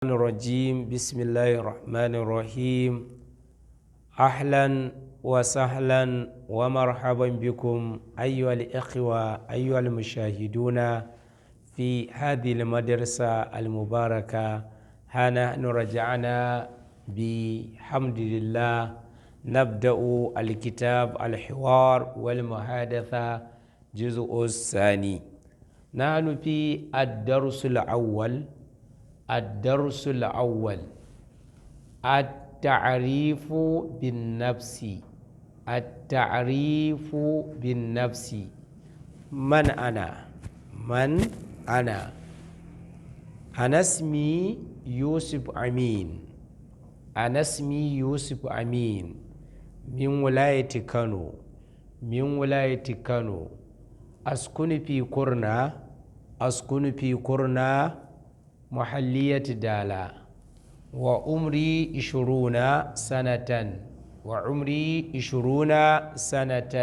الرجيم. بسم الله الرحمن الرحيم. أهلا وسهلا ومرحبا بكم أيها الإخوة، أيها المشاهدون في هذه المدرسة المباركة. ها نحن رجعنا بحمد لله، نبدأ الكتاب الحوار والمحادثة جزء الثاني. نحن في الدرس الأول. الدرس الأول: التعريف بالنفس. التعريف بالنفس. من أنا؟ من أنا؟ أنا اسمي يوسف أمين. أنا اسمي يوسف أمين من ولاية كانو، من ولاية كانو. أسكن في كورنا، أسكن في كورنا، محلية دالا. وعمري 20 سنة، وعمري 20 سنة.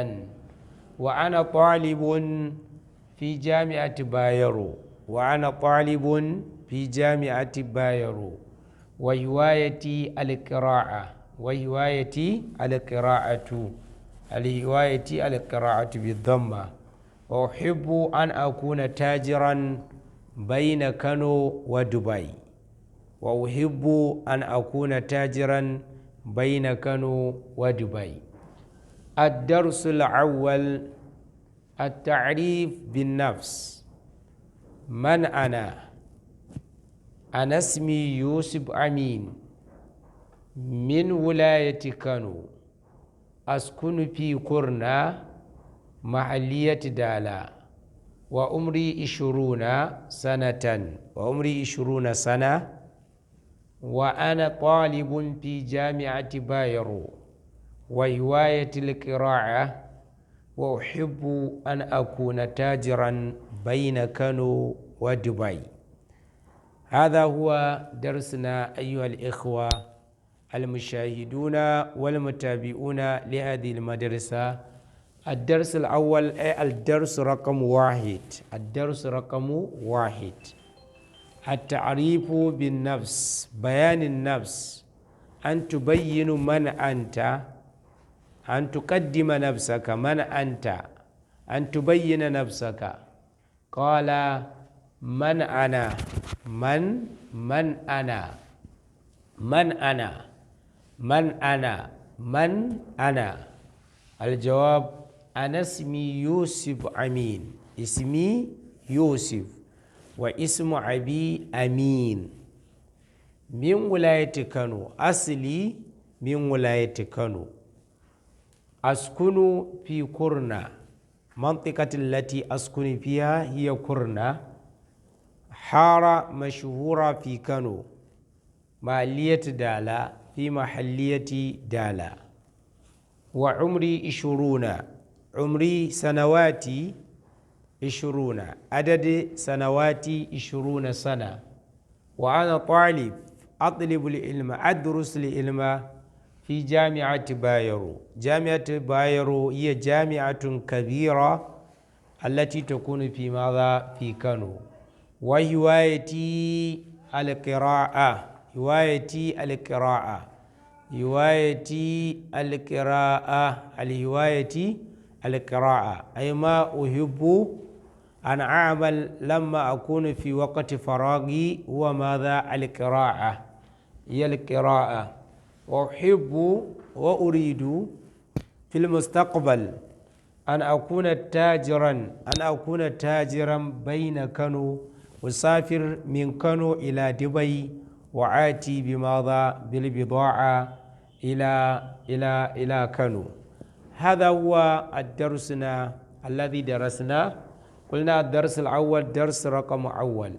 وأنا طالب في جامعة بايرو، وأنا طالب في جامعة بايرو. وهوايتي القراءة، وهوايتي القراءة، الهواية القراءة بالضمة. وأحب أن أكون تاجرا بين كانو ودبي، وأحب أن أكون تاجرا بين كانو ودبي. الدرس الأول: التعريف بالنفس. من أنا؟ أنا اسمي يوسف أمين من ولاية كانو، أسكن في كورنا، محلية دالا، وعمري 20 سنة، وعمري 20 سنة. وأنا طالب في جامعة بايرو، وهواية القراءة، وأحب أن أكون تاجرا بين كانو ودبي. هذا هو درسنا أيها الإخوة المشاهدون والمتابعون لهذه المدرسة. الدرس الأول، أي الدرس رقم 1، الدرس رقم 1: التعريف بالنفس، بيان النفس، أن تبين من أنت، أن تقدم نفسك، من أنت، أن تبين نفسك. قال: من أنا؟ من أنا؟ من أنا؟ من أنا؟ من أنا؟ الجواب: أنا اسمي يوسف أمين. اسمي يوسف واسم أبي أمين، من ولاية كانو، أصلي من ولاية كانو. أسكن في كورنا، منطقة التي أسكن فيها هي كورنا، حارة مشهورة في كانو، محلية دالا، في محلية دالا. وعمري 20، عمري سنواتي 20، عدد سنواتي 20 سنة. وأنا طالب، أطلب العلم، أدرس العلم في جامعة بايرو. جامعة بايرو هي جامعة كبيرة التي تكون في ماذا؟ في كانو. وهوايتي القراءة، هوايتي القراءة، هوايتي القراءة، الهواية القراءة، أي ما أحب أن أعمل لما أكون في وقت فراغي هو ماذا؟ القراءة، هي القراءة. وأحب وأريد في المستقبل أن أكون تاجرا، أن أكون تاجرا بين كانو، أسافر من كانو إلى دبي وآتي بماذا؟ بالبضاعة إلى كانو. هذا هو الدرسنا الذي درسنا. قلنا الدرس الأول، درس رقم أول،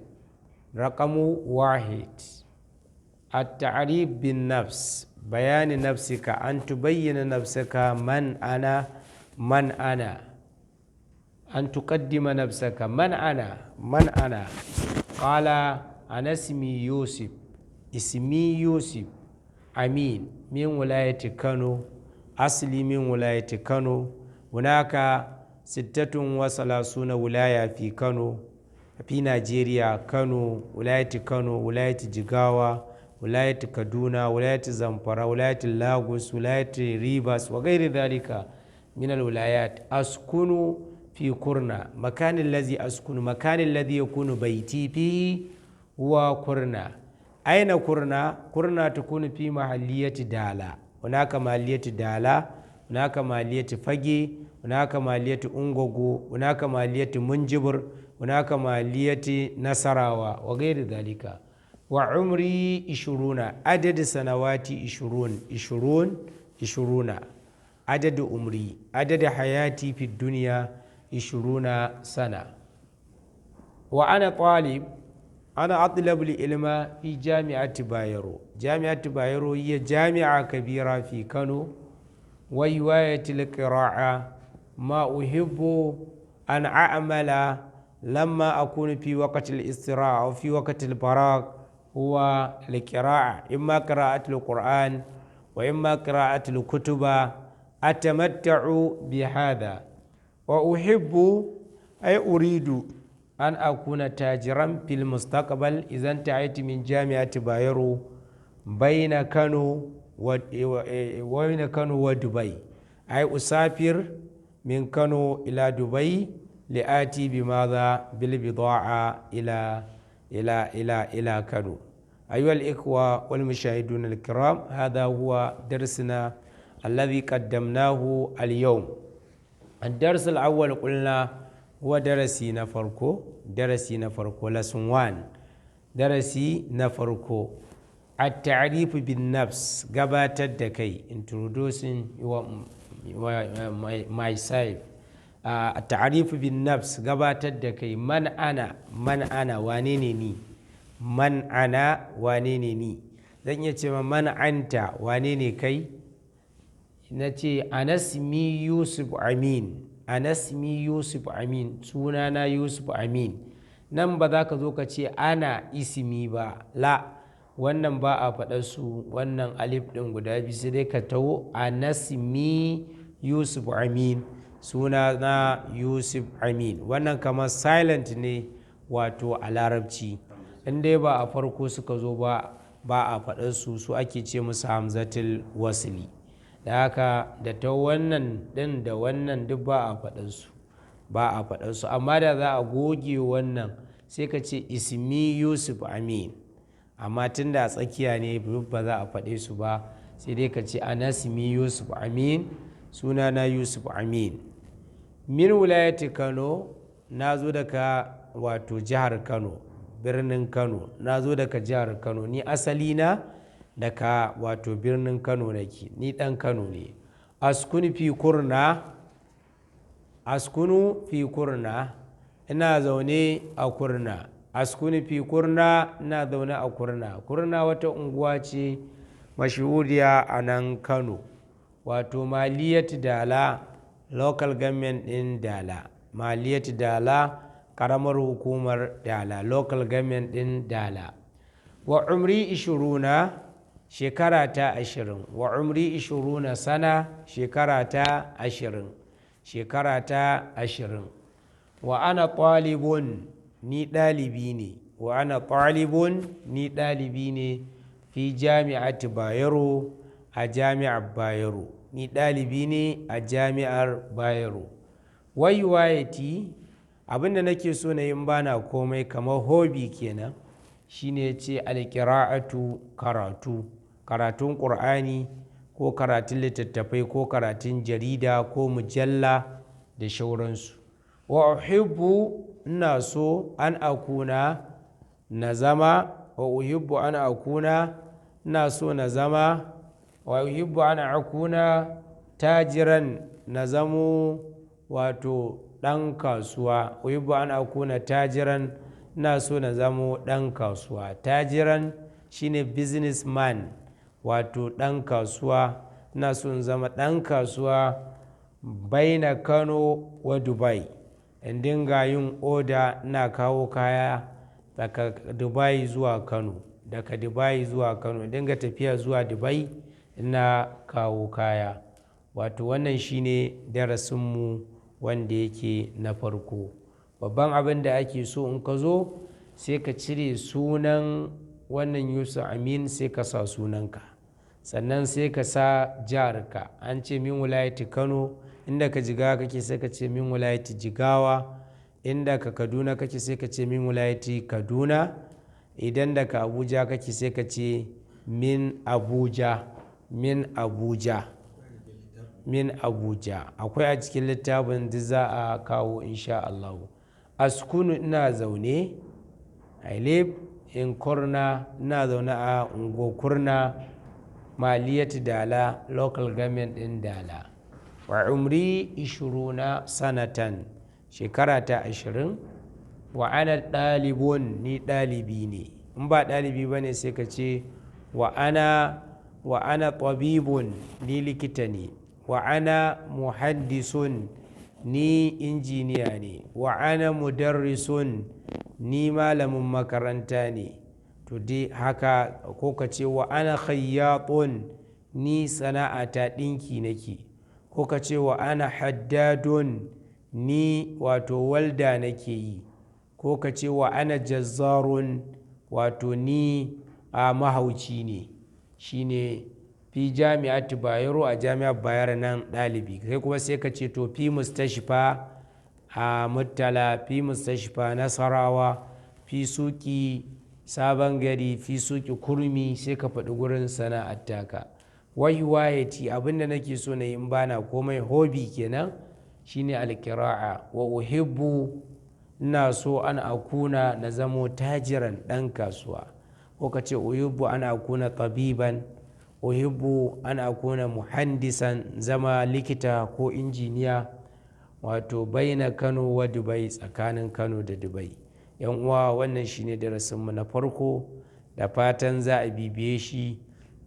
رقم 1: التعريف بالنفس، بيان نفسك، أن تبين نفسك، من أنا؟ من أنا؟ أن تقدم نفسك، من أنا؟ من أنا؟ قال: أنا اسمي يوسف، اسمي يوسف أمين من ولاية كانو، أصلي من ولاية كانو. هناك 36 ولاية في كانو. في نيجيريا، كانو، ولاية كانو، ولاية جيغاوا، ولاية كادونا، ولاية زنفرة، ولاية لاغوس، ولاية ريفاس وغير ذلك من الولايات. أسكن في كورنا، مكان الذي أسكن، مكان الذي يكون بيتي فيه هو كورنا. أين كورنا؟ كورنا تكون في محلية دالا. هناك محلية دالا، هناك محلية فجي، هناك محلية أونغوغو، هناك محلية منجبر، هناك محلية نصراوة وغير ذلك. وعمري 20، عدد سنواتي 20، 20، 20، عدد عمري، عدد حياتي في الدنيا 20 سنة. وأنا طالب، أنا أطلب العلم في جامعة بايرو. جامعة بايرو هي جامعة كبيرة في كانو. وهواية القراءة، ما أحب أن أعمل لما أكون في وقت الاستراحة أو في وقت الفراغ هو القراءة، إما قراءة القرآن وإما قراءة الكتب، أتمتع بهذا. وأحب أي أريد أن أكون تاجرا في المستقبل إذا انتهيت من جامعة بايرو بين كانو وبين كانو ودبي، أي أسافر من كانو إلى دبي لآتي بماذا؟ بالبضاعة إلى إلى إلى إلى كانو. أيها الإخوة والمشاهدون الكرام، هذا هو درسنا الذي قدمناه اليوم. الدرس الأول قلنا هو درسي نفركو، درسي نفركو lesson 1، درسي نفركو التعريف بالنفس، gabatar da kai, introducing your, my, myself. التعريف بالنفس، gabatar da kai. من أنا، من أنا wane ne ni، من أنا wane ne ni. Zan iya cewa من أنت wane ne kai. Na ce أنا اسمي Yusuf Amin, أنا اسمي Yusuf Amin, sunana Yusuf Amin. Nan ba za ka zo ka ce أنا اسمي ba, لا, wannan ba a faɗar su, wannan alif ɗin guda biyu, sai dai ka taho أنا اسمي Yusuf Amin, sunana Yusuf Amin. Wannan kamar silent ne wato a Larabci, in dai ba a farko suka zo ba, ba a faɗar su, su ake ce musu همزة الوصل. Da haka da ta wannan ɗin da wannan duk ba a faɗar su, ba a faɗar su. Amma da za a goge wannan sai ka ce اسمي Yusuf Amin, amma tun da a tsakiya ne ba za a faɗe su ba, sai dai ka ce أنا اسمي Yusuf Amin, sunana Yusuf Amin. من ولاية Kano, na zo daga wato jihar Kano, birnin Kano. Na zo daga jihar Kano, ni asali na daga wato birnin Kano nake, ni ɗan Kano ne. أسكن في Kurna, أسكن في Kurna, ina zaune a Kurna. أسكن في Kurna, ina zaune a Kurna. Kurna wata unguwa ce mashahuriya a nan Kano, wato محلية Dala, local government ɗin Dala, محلية Dala, ƙaramar hukumar Dala, local government ɗin Dala. وعمري 20, shekara ta 20. وعمري 20 سنة, shekara ta 20, shekara ta 20. وأنا طالب, ni ɗalibi ne. وأنا طالب, ni ɗalibi ne. في جامعة Bayero, a jami'ar Bayero. Ni ɗalibi ne a jami'ar Bayero. وهوايتي, abinda nake so na yin bana komai kamar hobby kenan, shine ce القراءة, karatu, karatun Ƙur'ani ko karatun littattafai ko karatun jarida ko mujalla da shauransu. وأحب, ina so, أن أكون, na zama. وأحب أن أكون, ina so na zama. وأحب أن أكون تاجرا, na zamo wato ɗan kasuwa. أحب أن أكون تاجرا, ina so na zamo ɗan kasuwa. تاجرا shine businessman, wato ɗan kasuwa. Ina so in zama ɗan kasuwa بين Kano ودبي, in dinga yin oda, ina kawo kaya daga Dubai zuwa Kano, daga Dubai zuwa Kano, in dinga tafiya zuwa Dubai ina kawo kaya. Wato wannan shine darasinmu wanda yake na farko. Babban abin da ake so in ka zo sai ka cire sunan wannan Yusuf Amin, sai ka sa sunanka, sannan sai ka sa jiharka. An ce min wilayati Kano, inda ka Jigawa kake sai ka ce min wilayati Jigawa, inda ka Kaduna kake sai ka ce min wilayati Kaduna, idan da ka Abuja kake sai ka ce min Abuja, min Abuja, min Abuja. Akwai a cikin littafin duk za a kawo insha Allah. Askunu, ina zaune, I live in Kurna, ina zaune a unguwar Kurna, Maliyat Dala, local government din Dala. Wa umri 20 sanatan, shekara ta 20. Wa ana ɗalibun, ni ɗalibi ne. In ba ɗalibi ba ne sai ka ce wa ana tabibun, ni likita ne. Wa ana muhaddisun, ni injiniya ne. Wa ana mudarrisun, ni malamin makaranta ne. To dai haka, ko ka ce wa ana khayyatun, ni sana'ata ɗinki nake. Ko ka ce wa ana haddadun, ni wato walda nake yi. Ko ka ce wa ana jazzarun, wato ni a mahauci ne. Shine fi jami'ati Bayero, a jami'ar Bayero nan ɗalibi. Kai kuma sai ka ce to fi mustashfa a Murtala, fi mustashfa Nasarawa, fi suki Sabon Gari, fi suki Kurmi, sai ka faɗi gurin sana'ar taka. Wai wayati, abinda nake so na yi in bana komai, hobby kenan, shine alkira'a. Wa uhibbu, ina so, an akuna, na zamo, tajiran, ɗan kasuwa. Ko ka ce uhibbu an akuna tabiban, uhibbu an akuna muhandisan, zama likita ko injiniya. Wato baina Kano wa Dubai, tsakanin Kano da Dubai. Yan uwa, wannan shine darasinmu na farko, da fatan za a bibiye shi,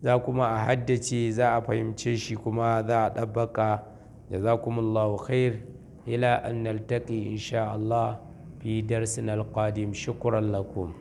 za kuma a haddace, za a fahimce shi, kuma za a ɗabbaka. Jazakumullahu khair, ila an naltaqi insha Allah fi darsin alqadim. Shukran lakum.